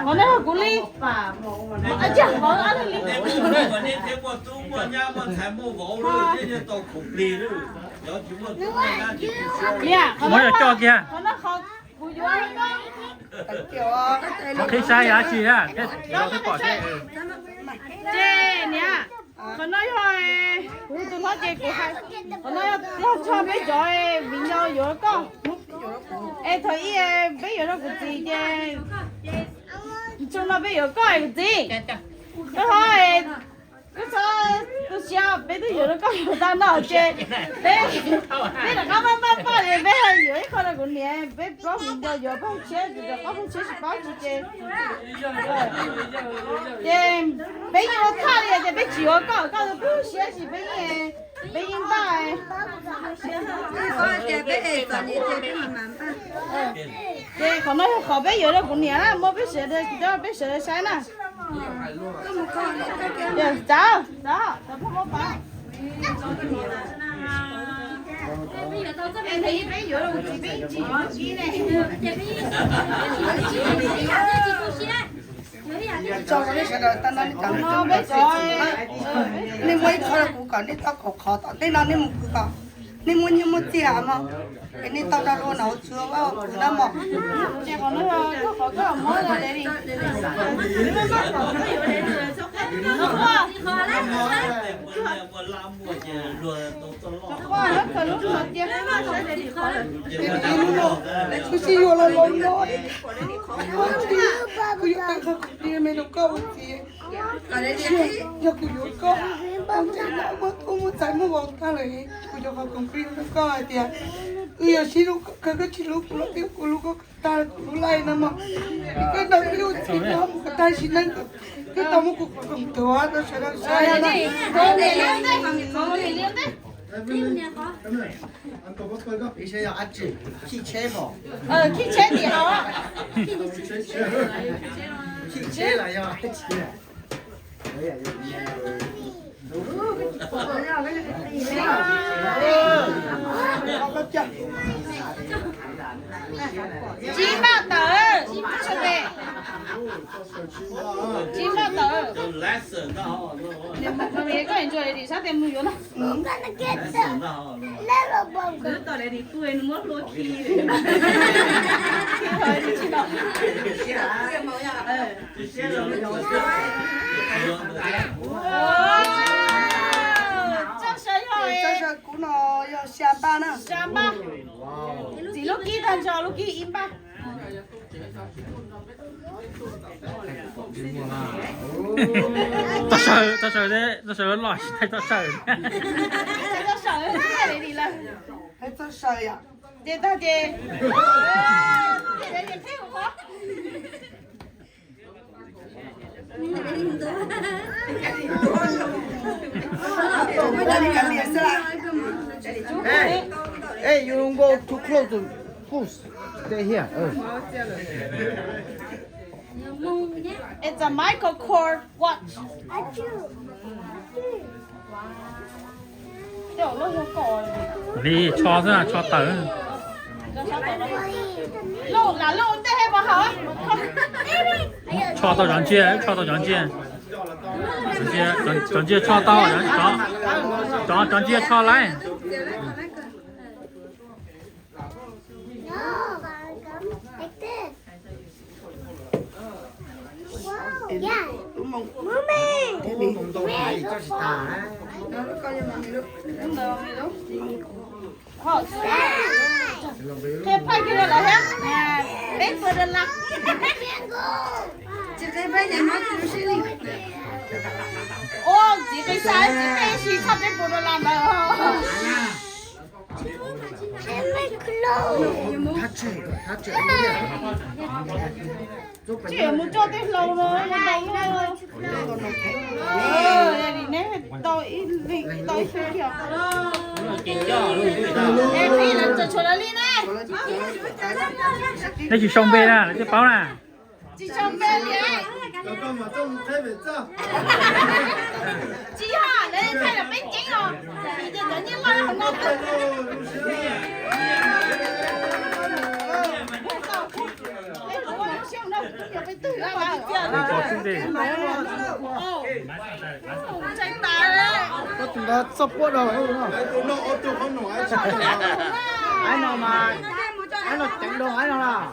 Qhov no kuv li. Cia, qhov no li. Nej muaj tub muaj nyab muaj ntxhais muaj vauv lawm, nej tau khoom plig lawm. Cov tsis muaj tub muaj nyab tsis plig siab. Muab coj kiag. Qhov no qhov kuv yuav. Qhib saib yam tsi na, thiab pom thiab. Ces niam, qhov no yog kuv tus hlob ces kuv hais, qhov no yog txog peb cov viv ncaus yuav koj. Es thaum ib peb yuav rau kuv txiv ces txog no peb yuav koj kuv txiv. Koj ho, koj txhob tu siab, peb twb yuav rau koj yuav tag no ces peb, peb rov qab maj maj paj es peb yuav ib qho rau kuv niam, peb plaub viv ncaus yuav peb tshiab, rov qab peb tshiab tsis paub tsis ces ces peb yeej ua thaj li ces peb tsis yuav koj, koj tu siab tsis peb yeej, peb yeej npaj. Ces qhov no yog qhov peb yuav rau kuv niam na, muab peb sawv daws, peb sawv daws saib na. Txav, txav, txav phooj muab pab. Peb yuav rau kuv txiv peb tsis yuav ib ne. Tso rau nej sawv daws tau no, nej cov, nej muab ib qho rau kuv kom nej tau kaum qhov tom ntej no nej mus pw kom nej muaj nyiaj muaj txiag mog, es nej tau rau lub no txhua vaj ua pw na mog. Kuv tsis yuav los los no, kuv yuav tau qhov khoom plig me rau koj ua txiv. Yog kuv yuav koj, tau ntsej muag muaj tub muaj ntxhais muaj vauv tag lawm, kuv yuav qhov khoom plig rau koj hais tias wb yuav sib hlub kawg, koj tsis hlub kuv los twb kuv hlub koj tag kuv lub life no mog. Koj tau wb ua txiv no mus kom tag sim neej, koj tau muab kuv qhov khoom tuav rau sawv daws saib na. Khib tsheb tim hauv. Khib tsheb los yog Tsis npaj tawm, tsis npaj tawm. Koj enjoy li sab tes mus yuav no. Txoj saw yog, txoj saw kuv no yog xya npaj na. Xya npaj. Txiv lub kib tag nrho lub kib ib npaj. Txoj saw, txoj saw, txoj saw loj tsis tau txoj saw. Txoj saw yom. Ces tag ces Hey, hey, you don't go too close to push. Stay here. It's a Michael Kors watch. Li tsho xwb, tsho tawm. Lauj, lam lauj tej he mas haus. Tsho tau cov ntsia, tsho tau cov ntsia. Cov ntsia tsho tau, cov, cov ntsia tsho laiv. Qhia phaij kiag rau lawv thiab. Peb puas dollar? Ua txiv qis xav txiv qis si txhob peb puas dollar ntawd. Tsis mus coj tej hlau no ntau luaj. Neb tau ib leeg tau ib xub kiag. Neb tsis sau npe na, lawv thiaj paub na. Tsis tshua npe li. Cov koj mas txoj mus qhaib pem txoj. Tsis yog, lawv thaij los peb ceeb os. Ces cov nyiaj loj no. Koj tus ntawd txoj puab rau. Aib no mas, aib no ceev dua aib no las.